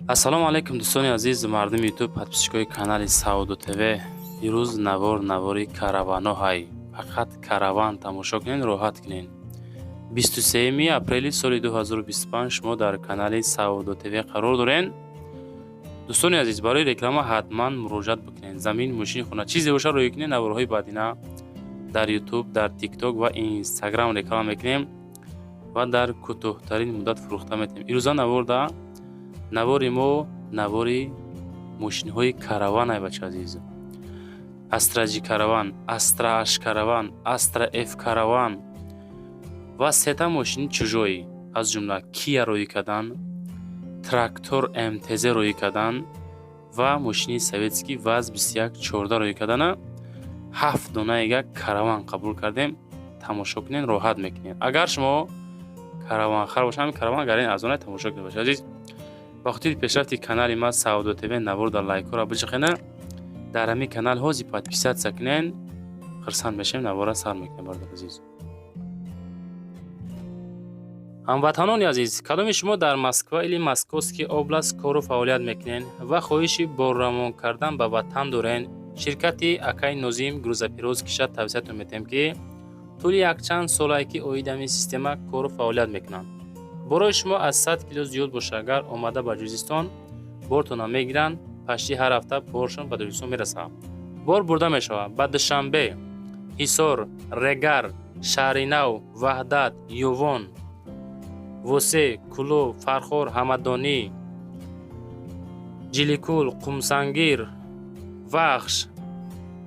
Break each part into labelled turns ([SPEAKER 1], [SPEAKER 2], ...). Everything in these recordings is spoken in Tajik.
[SPEAKER 1] Ассалому алайкум, дӯстони азиз, мардуми Ютуб, подписчикои канали Савдо ТВ. Ирӯз навор навори каравано ҳай. Фақат караван тамошо кунен, роҳат кунен. 23 апрели соли 2025 шумо дар канали Савдо ТВ қарор дорен. Дӯстони азиз, барои реклама ҳатман муроҷиат бикунед. Замин, мошини, хона, чизе боша, рӯй кунед. Наворҳои баъдина дар Ютуб, дар Тикток ва Инстаграм реклама мекунем ва дар кӯтоҳтарин муддат фурӯхта метавонем. Ирӯза наворда навори мо навори мошинҳои караван ай, бача азиз. Астра Ҷи караван, Астра Аш караван, Астра Ф караван ва сета мошини чужой, аз ҷумла Кия роӣ кардан, трактор МТЗ роӣ кардан ва мошини советский ВАЗ 2114 роӣ кардана. Ҳафт донаега караван қабул кардем. Тамошо кунен, роҳат мекунед. Агар шумо караванхар бошед, ҳамин караван гарин арзонай, тамошо кунед, бача азиз. Ба хотири пешрафти канали ма Савдо ТВ навор дар лайкҳоро биҷиқена, дар ҳамин канал ҳози подписаться кунен, хурсанд мешавем. Навора сар мекунем, бародар азиз. Ҳамватанони азиз, кадоми шумо дар Москва или Московский область кору фаъолият мекунен ва хоҳиши борравон кардан ба ватан дорен, ширкати акаи Нозим грузоперевозкиша тавсиятон метиҳем, ки тӯли якчанд солае ки оид ҳамин система кору фаъолият мекунанд. Борои шумо аз 100 кило зиёд боша, агар омада ба Ҷузистон бортона мегиранд, почти ҳар ҳафта боршон ба Тоҷикистон мерасад. Бор бурда мешавад ба Душанбе, Ҳисор, Регар, Шаҳринав, Ваҳдат, Ёвон, Восе, Кӯлоб, Фархор, Ҳамадонӣ, Ҷиликул, Қумсангир, Вахш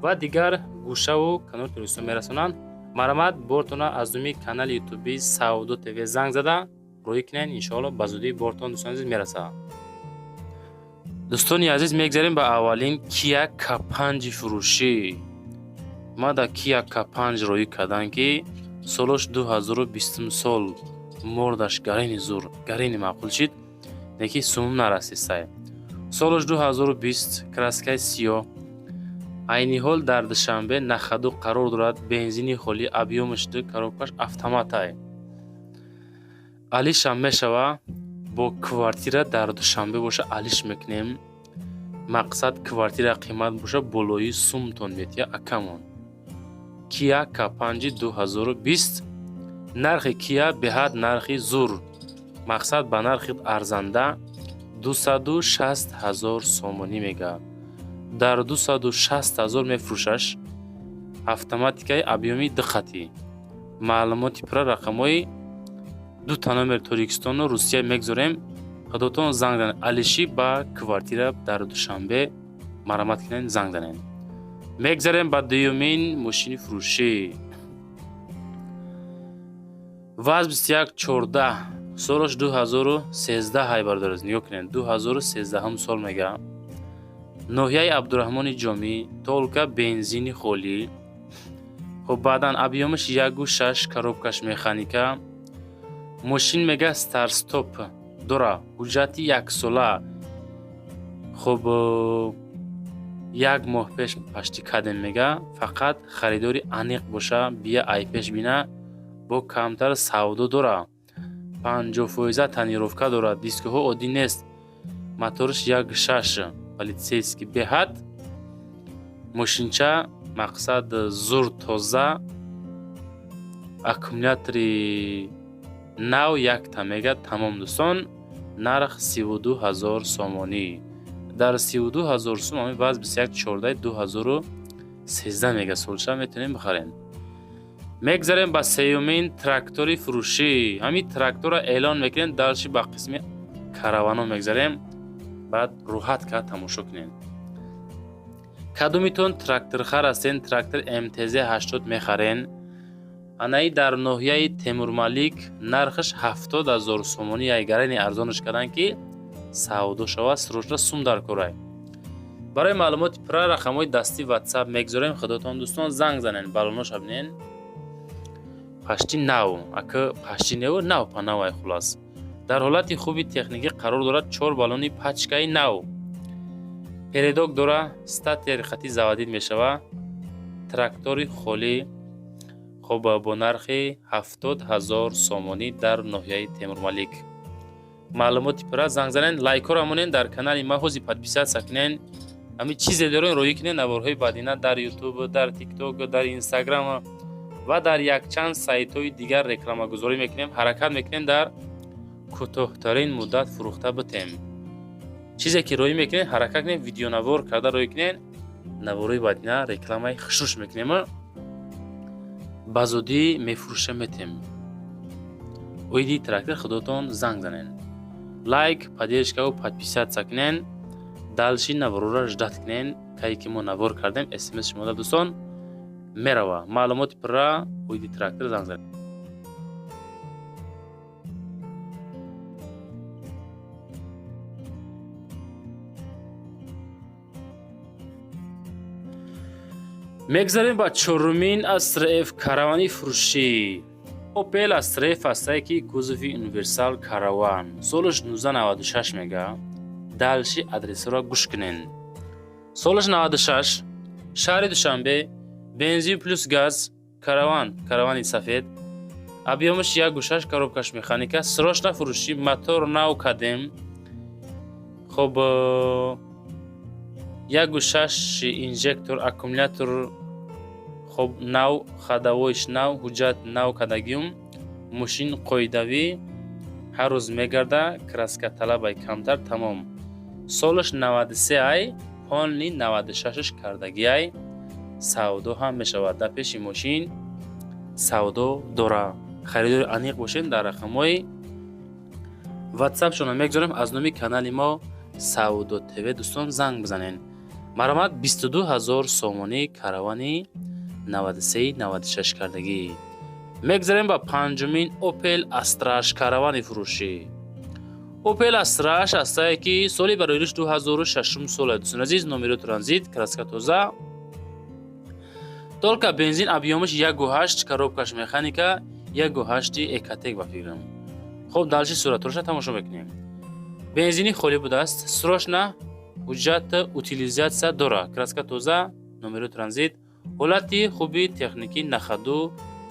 [SPEAKER 1] ва дигар гӯшаву канори Тоҷикистон мерасонанд. Марҳамат, бортона аз номи канали ютуби Савдо ТВ занг зада рӯй кунед. Иншоалло, ба зудӣ бортон, дӯстони азиз, мерасад. Дӯстони азиз, мегзарем ба аввалин Кия К5 фурӯшӣ. Ма да Кия К5 роӣ кардам, ки солош 2020 сол, мордаш гарини зур, гарини маъқул шид, леки сумум нарасистай. Солош 2020, краскаи сиёҳ, айни ҳол дар Душанбе на ходу қарор дорад, бензини холӣ, объёмаш ду, коробкаш автоматай. Алишам мешава, бо квартира дар Душанбе боша, алиш мекунем. Мақсад, квартира қимат боша, болои сумтон метия акамон. Кия К5 2020, нархи Кия беҳад нархи зур, мақсад, ба нархи арзанда 260 ҳазор сомонӣ мега. Дар 260 ҳазор мефурӯшаш. Автоматикаи, объёми диққатӣ. Маълумоти пурра, рақамҳои дута номер Тоҷикистону Русия мегузорем, худотон занг занед. Алишӣ ба квартира дар Душанбе марҳамат кунед, занг занед. Мегзарем ба дуюмин мошини фурӯшӣ. ВАЗ 2114, солаш 2013 ҳай, бародараз, нигоҳ кунед, 2013 сол мега. Ноҳияи Абдураҳмони Ҷомӣ, только бензини холӣ. Хуб, баъдан объёмаш 1,6, коробкаш механика. Мошин мега старт-стоп дора, ҳуҷҷати яксола. Хуб, як моҳ пеш почти кардем мега. Фақат харидори аниқ боша, бия ай пеш бина, бо камтар савдо дора. 50 фоиза тонировка дорад, дискҳо оддӣ нест, мотораш 1,6, полицейский. Беҳад мошинча, мақсад, зур, тоза, аккумулятори нав якта мега. Тамом, дӯстон, нарх 32 ҳазор сомонӣ. Дар 32 ҳазор сум ҳамин ВАЗ 2114 2013 мега солша метавонем бихарем. Мегзарем ба сеюмин трактори фурӯшӣ. Ҳамин тракторро эълон мекунем, дальше ба қисми каравано мегзарем, баъд роҳат кард тамошо кунем. Кадомитон тракторхар ҳастен, трактор МТЗ 80 мехарен, анаи дар ноҳияи Темурмалик нархаш 70 ҳазор сомонӣ. Айгарани арзонаш карданд, ки савдо шавад, срочно сум дар корай. Барои маълумоти пурра рақамҳои дастӣ Ватсап мегузорем, худотон, дӯстон, занг занен. Балоноша бинен, почти нав, ака, почти неву нав па навай. Хулас, дар ҳолати хуби техникӣ қарор дорад, чор баллони пачкаи нав, передок дора, стартер хати заводить мешава, трактори холӣ. Хуб, бо нархи 70 ҳазор сомонӣ дар ноҳияи Темурмалик. Маълумоти пурра занг занен, лайкҳоро монен, дар канали ма ҳози подписаться кунен. Ҳамин чизе дорен, роӣ кунен. Наворҳои баъдина дар Ютуб, дар Тикток, дар Инстаграм ва дар якчанд сайтҳои дигар рекламагузорӣ мекунем. Ҳаракат мекунем, дар кӯтоҳтарин муддат фурӯхта битем. Чизе ки роӣ мекунед, ҳаракат кунед, видеонавор карда роӣ кунед. Наворҳои баъдина рекламаи хушрӯш мекунем, ба зудӣ мефурӯша метем. Оиди трактор худотон занг занен, лайк, поддержка ву подписаться кунен. Дальше наворҳоро ждать кунен. Кае ки мо навор кардем, смс шумода, дӯстон, мерава. Маълумоти пурра оиди трактор занг занед. Мегзарем ба чорумин Астра Ф каравани фурӯшӣ. Опел Астра Ф ҳастае, ки кузови универсал караван, солаш 1996 мега. Дальше адресҳоро гӯш кунен. Солаш 96, шаҳри Душанбе, бензин плюс газ, караван, каравани сафед, объём аш 1,6, коробка ш механика, срочно фурӯшӣ, мотор нав кардем. Хоб, 1,6 инжектор, аккумулятор хоб нав, ходовой ш нав, ҳуҷҷат нав кардагиум, мошин қоидавӣ ҳар рӯз мегарда, краска талабай камтар, тамом. Солаш 93 ай, полный 96-ш кардагиай, савдо ҳам мешавад. Дар пеши мошин савдо дора. Харидори аниқ бошед, дар рақамҳои ватсапшона мегузорем. Аз номи канали мо Савдо ТВ, дӯстон, занг бизанед. Марҳамат, 22 ҳазор сомонӣ, каравани 93 96 кардагӣ. Мегзарем ба панҷумин Опел Астраш каравани фурӯшӣ. Опел Астраш ҳастае, ки соли бароириш 2006 сола, дӯстони азиз, номеро транзит, краска тоза, только бензин, объём аш 1,8, коробка ш механика, 1,8 Экотек ба фикрам. Хоб, дальше суратҳоша тамошо мекунем. Бензини холӣ будааст, срочно, ҳуҷҷат утилизация дора, краска тоза, номеро транзит, ҳолати хуби техникӣ, на ходу,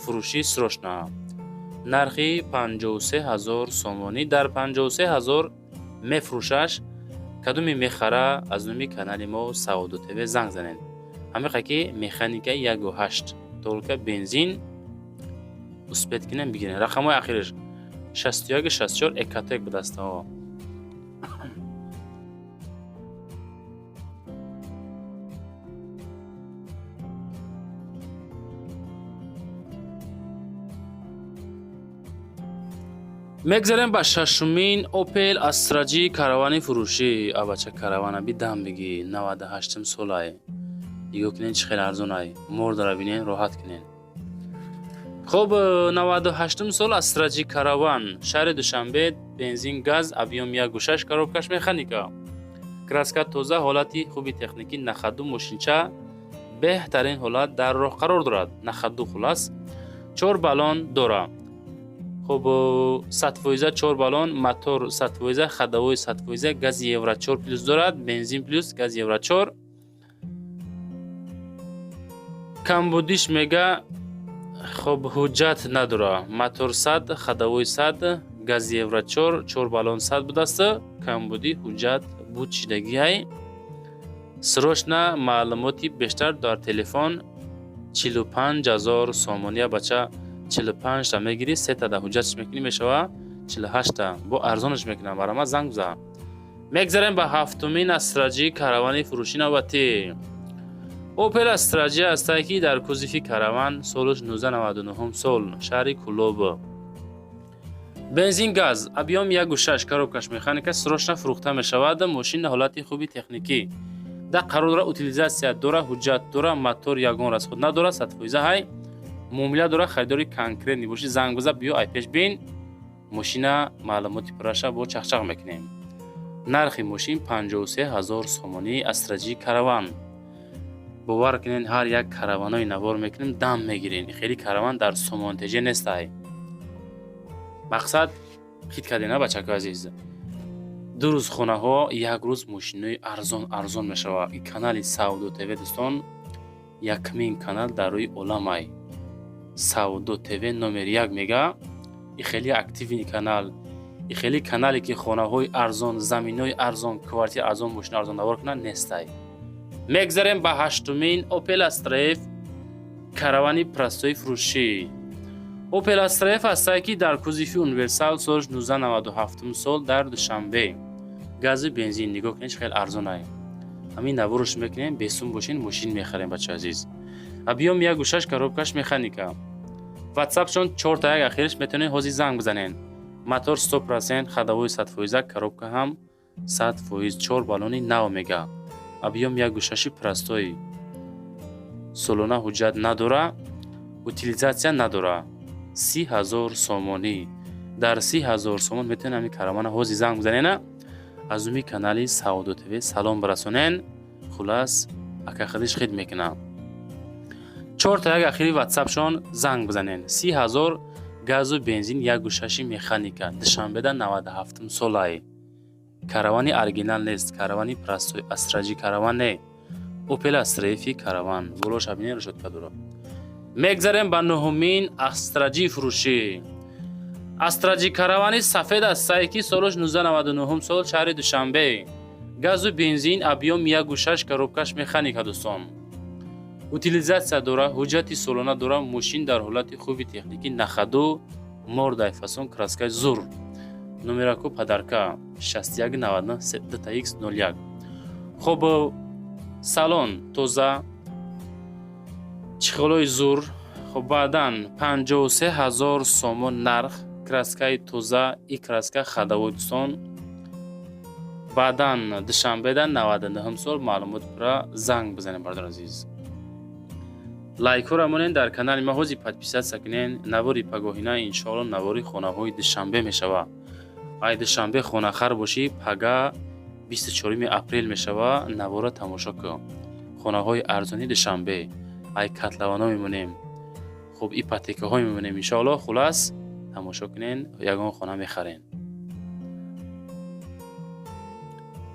[SPEAKER 1] фурӯшӣ срочно. Нархи 53 ҳазор сомонӣ. Дар 53 ҳазор мефурӯшаш. Кадоме мехара, аз номи канали мо Савдо ТВ занг занед. Ҳамиқа ки механика, 1,8, только бензин, успеть кунем, бигирем. Рақамҳои ахираш 61 64, Экотек будастаҳо. Мегзарем ба шашумин Опел Астра Ҷи каравани фурӯшӣ. Абача, каравана би дам бигӣ, 98-м солай. Нигоҳ кунен, чӣ хеле арзонай. Мордара бинен, роҳат кунен. Хоб, 98-м сол Астра Ҷи караван, шаҳри Душанбе, бензин, газ, объём 1,6, коробка ш механика, краска тоза, ҳолати хуби техникӣ, на ходу, мошинча беҳтарин ҳолат дар роҳ қарор дорад, на ходу. Хулас, чор баллон дора. Хуб, 100%, чор баллон, мотор 100%, ходовой 100%, гази евро чор плюс дорад, бензин плюс газ евро чор. Камбудиш мега, хоб, ҳуҷҷат надора. Мотор 100, ходовой 100, гази евро чор, чор баллон 100 будааст. Камбудӣ ҳуҷҷат буд шидагиай. Срочно, маълумоти бештар дар телефон. 45 000 сомония. Бача, 45-та мегирӣ, сета да ҳуҷҷатш мекунӣ, мешава 48-та. Бо арзонаш мекунам, барама занг бизан. Мегзарем ба ҳафтумин Астра Ҷи каравани фурӯшӣ навбатӣ. Опел Астра Ҷи ҳастае, ки дар кузови караван, солаш 1999 сол, шаҳри Кӯлоб, бензин, газ, объём 1,6, коробка ш механика, срочно фурӯхта мешавад. Мошин ҳолати хуби техникӣ да қарор дора, утилизация дора, ҳуҷҷат дора, мотор ягон расход надора, 100% ҳай, муомила дора. Харидори конкретный бошӣ, занг биза, биё, ай пеш бин мошина, маълумоти пурраша бо чақчақ мекунем. Нархи мошин 53 ҳазор сомонӣ. Астра Ҷи караван. Бовар кунед, ҳар як караванои навор мекунем, дам мегирен. Хеле караван дар сомонтеҷа нестай. Мақсад хит кардем, на, бачако азиз? Ду рӯз хонаҳо, як рӯз мошинои арзон арзон мешавад. И канали Савдо ТВ, дӯстон, якмин канал дар рӯи оламай. Савдо ТВ номер як мега. И хеле активный канал. И хеле канале ки хонаҳои арзон, заминҳои арзон, квартира арзон, мошина арзон навор кунанд, нестай. Мегзарем ба ҳаштумин Опел Астра Ф, каравани простой фурӯшӣ. Опел Астра Ф ҳастае, ки дар кузови универсал, солш 1997 сол, дар Душанбе, газу бензин. Нигоҳ кунед, чӣ хеле арзонае. Ҳамин наворш мекунем, бесум бошен, мошин мехарем, бача азиз. Объём 1,6, коробкаш механика. Ватсапшон 4 1 ахириш, метавонед ҳозир занг бизанед. Мотор 100%, ходовой 100%, коробка ҳам 100%, чор баллони нав мега. Объём 1,6, простой, солона ҳуҷҷат надора, утилизация надора. 30 000 сомонӣ. Дар 30 000 сомон метавонед ҳамин каравана ҳозир занг бизанена, аз уми канали Саодо ТВ салом бирасонен. Хулас, ака хадиш хид мекунам. 4 1 ахири ватсапшон, занг бизанен. 30 000, газу бензин, 1,6, механика, Душанбеда, 97-ум солай. Каравани оригинал нест, каравани простой, Астра Ҷи караван не, Опел Астра Фи караван. Болоша бинен, решётка дора. Мегзарем ба нуҳумин Астра Ҷи фурӯшӣ. Астра Ҷи каравани сафед астае, ки солаш 1999 сол, шаҳри Душанбе, газу бензин, объём 1,6, коробкаш механика. Дӯстон, утилизация дора, ҳуҷҷати солона дора. Мошин дар ҳолати хуби техникӣ, на ходу, мордай фасон, краскаи зур, номерако подарка 6199 x 01. Хоб, салон тоза, чехолои зур. Хоб, баъдан 53 000 сомон нарх, краскаи тоза и краска ходовой. Дӯстон, баъдан Душанбеда, 99 сол. Маълумоти пурра занг бизанед. Бародари азиз, лайкҳоро монен дар канали ма, ҳозир подписаться кунен. Навори пагоҳина иншоалло навори хонаҳои Душанбе мешава. Ай Душанбе хонахар бошӣ, пага 24 апрел мешава, навора тамошо кун. Хонаҳои арзони Душанбе, ай котловано мемонем, хуб, ипотекаҳо мемонем иншоалло. Хулас, тамошо кунен, ягон хона мехарен.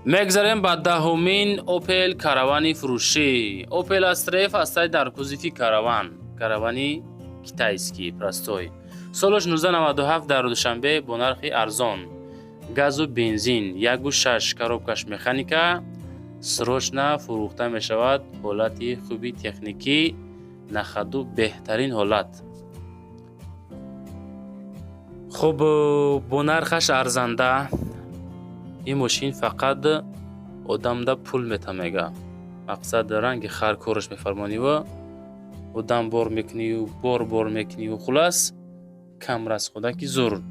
[SPEAKER 1] Мегзарем ба даҳумин Опел каравани фурӯшӣ. Опел Астра Ф ҳастаи дар кузови караван, каравани китайский простой, солаш 1997, дар Душанбе, бо нархи арзон, газу бензин, 1,6, коробкаш механика. Срочно фурӯхта мешавад. Ҳолати хуби техникӣ, на ходу, беҳтарин ҳолат. Хуб, бо нархаш арзанда. Ин мошин фақат одамда пул мета, мега. Мақсад, ранги хар кораш мефармониву одам бор мекунию бор бор мекунию, хулас, камрасходаки зур.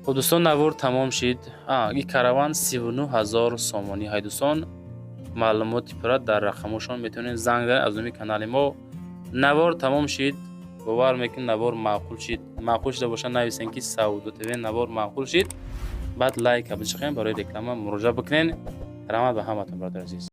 [SPEAKER 1] Хуб, дӯстон, навор тамом шид. И караван 39 000 сомонӣ ҳай. Дӯстон, маълумоти пурра дар рақамошон метавонед занг занед аз номи канали мо. Навор тамом шид. Бовар мекунем, навор маъқул шид. Маъқул шида бошад, нависен, ки Савдо ТВ навор маъқул шид. Баъд лайка бичиқем, барои реклама муроҷиат бикунен. Раҳмат ба ҳаматон, бародари азиз.